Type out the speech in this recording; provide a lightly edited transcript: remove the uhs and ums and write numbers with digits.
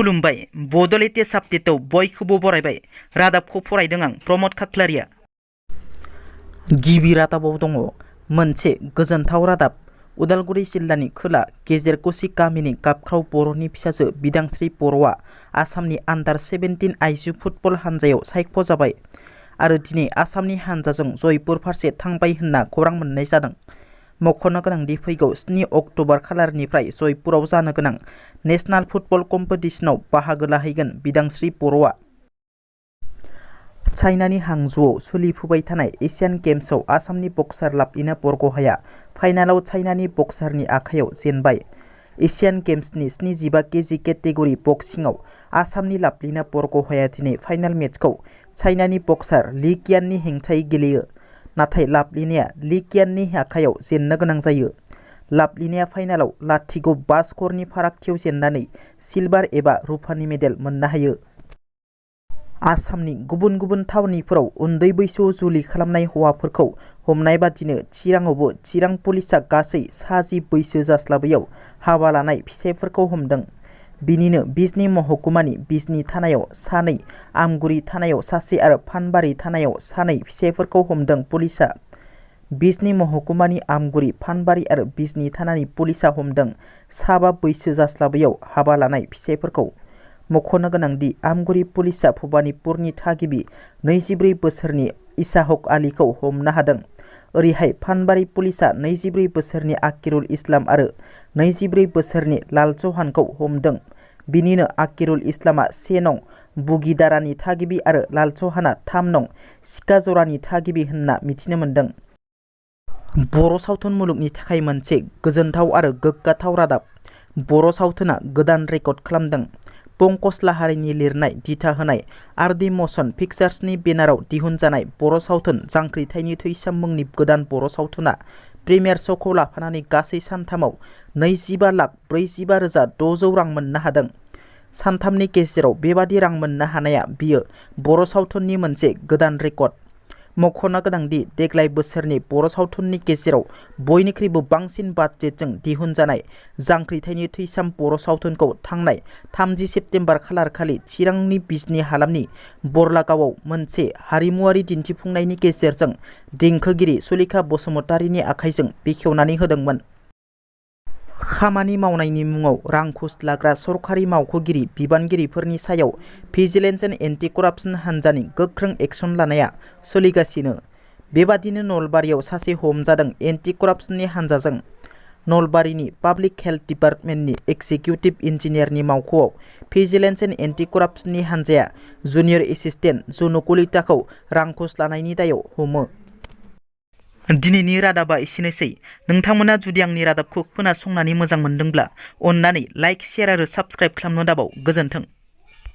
खुलुमबाय बड'लेटेस्ट आपडेटआव बयखौबो बरायबाय। रादाबखौ फरायदों आं प्रमद खाख्लारिया। गिबि रादाबाव दङ मोनसे गोजोनथाव रादाब। उदालगुरि जिल्लानि खोला गेजेर कुसि गामिनि गाबख्राव बर'नि फिसाजो बिदांस्रि बर'आ आसामनि आन्डार-17 आइजो फुटबल हानजायाव सायख'जाबाय आरो दिनै आसामनि हानजाजों जयपुर फारसे थांबाय होनना खौरां मोननाय जादों। मख'नो गोनांदि फैगौ 7 अक्ट'बर खालारनिफ्राय जयपुराव जानो गोनां नेशनेल फुटबल कम्पिटिशनाव बाहागो लाहैगोन बिदांस्रि बर'आ। चाइनानि हांझौआव सोलिफुबाय थानाय एशियान गेम्सआव आसामनि बक्सार लाभलिना बरग'हाया फाइनालाव चाइनानि बक्सारनि आखायाव जेनबाय। एशियान गेम्सनि 75 केजि केटेगरि बक्सिंआव आसामनि लाभलिना बरग'हाया दिनै फाइनाल मेचखौ चाइनानि बक्सार ली qianनि हेंथायै गेलेयो। नाथाय लाभलिनाया ली qianनि आखायाव जेननो गोनां जायो। लाभलिनाया फाइनालाव 0-5 स्करनि फारागथियाव जेननानै सिलभार एबा रुफानि मेडेल मोननो हायो। आसामनि गुबुन गुबुन थावनिफोराव उन्दै बैसोआव जुलि खालामनाय हौवाफोरखौ हमनाय बादिनो चिराङावबो चिरां पुलिसआ गासै 60 बैसो जास्लाबैयाव हाबा लानाय फिसाइफोरखौ हमदों। बिनिनो बिजनी महकुमानि बिजनी थानायाव 2, आमगुरि थानायाव 1 आरो फानबारि थानायाव 2 फिसाइफोरखौ हमदों पुलिसआ। बिजनी महकुमानि आमगुरि, फानबारि आरो बिजनी थानानि पुलिसआ हमदों 5 बैसो जास्लाबैयाव हाबा लानाय फिसाइफोरखौ। मख'नो गोनांदि आमगुरि पुलिसआ भबानिपुरनि थागिबि 24 बोसोरनि इसाहक आलीखौ हमनो हादों। ओरैहाय फानबारि पुलिसआ 24 बोसोरनि आकिरुल इस्लाम आरो 24 बोसोरनि लाल चौहानखौ हमदों। बिनिनो आकिरुल इस्लामआ 1 नं बुगिदारानि थागिबि आरो लाल चौहानआ 3 नं सिकाजरानि थागिबि होनना मिथिनो मोन्दों। बर' सावथुन मुलुगनि थाखाय मोनसे गोजोनथाव आरो गोग्गाथाव रादाब। बर' सावथुना गोदान रेकर्ड खालामदों। पंकज लाहारीनि लिरनाय दिथा होनाय आर.डि. मशन पिक्चार्सनि बेनाराव दिहुनजानाय बर' सावथुन जांख्रिथायनि थैसाम मुंनि गोदान बर' सावथुना प्रिमियार श'खौ लाफानानै गासै सानथामाव 25,45,600 रां मोननो हादों। सानथामनि गेजेराव बेबादि रां मोननो हानाया बियो बर' सावथुननि मोनसे गोदान रेकर्ड। मख'नो गोनांदि देग्लाय बोसोरनि बर' सावथुननि गेजेराव बयनिख्रुइबो बांसिन बाजेटजों दिहुनजानाय जांख्रिथायनि थैसाम बर' सावथुनखौ थांनाय 30 सेप्तेम्बर खालारखालि चिरांनि बिजनी हालामनि बरलागावआव मोनसे हारिमुआरि दिन्थिफुंनायनि गेजेरजों देंखोगिरि सुलेखा बसुमतारीनि आखाइजों बेखेवनानै होदोंमोन। खामानि मावनायनि मुङाव रां घुस लाग्रा सरखारि मावख'गिरि बिबानगिरिफोरनि सायाव भिजिलेन्स एन्ड एन्टि करापसन हान्जानि गोख्रों एक्सन लानाया सोलिगासिनो। बेबादिनो नलबारियाव सासे हमजादों एन्टि करापसननि हान्जाजों। नलबारिनि पाब्लिक हेल्थ डिपार्टमेन्टनि एक्जिकिउटिभ इन्जिनियारनि मावख'आव भिजिलेन्स एन्ड एन्टि करापसननि हान्जाया जुनियर एसिस्टेन्ट जुनु कलिताखौ रां घुस लानायनि दायाव हमो। दिनैनि रादाबा एसेनोसै। नोंथांमोना जुदि आंनि रादाबखौ खोनासंनानै मोजां मोनदोंब्ला अन्नानै लाइक, शेयार आरो साबस्क्राइब खालामनो दाबाव। गोजोन्थों।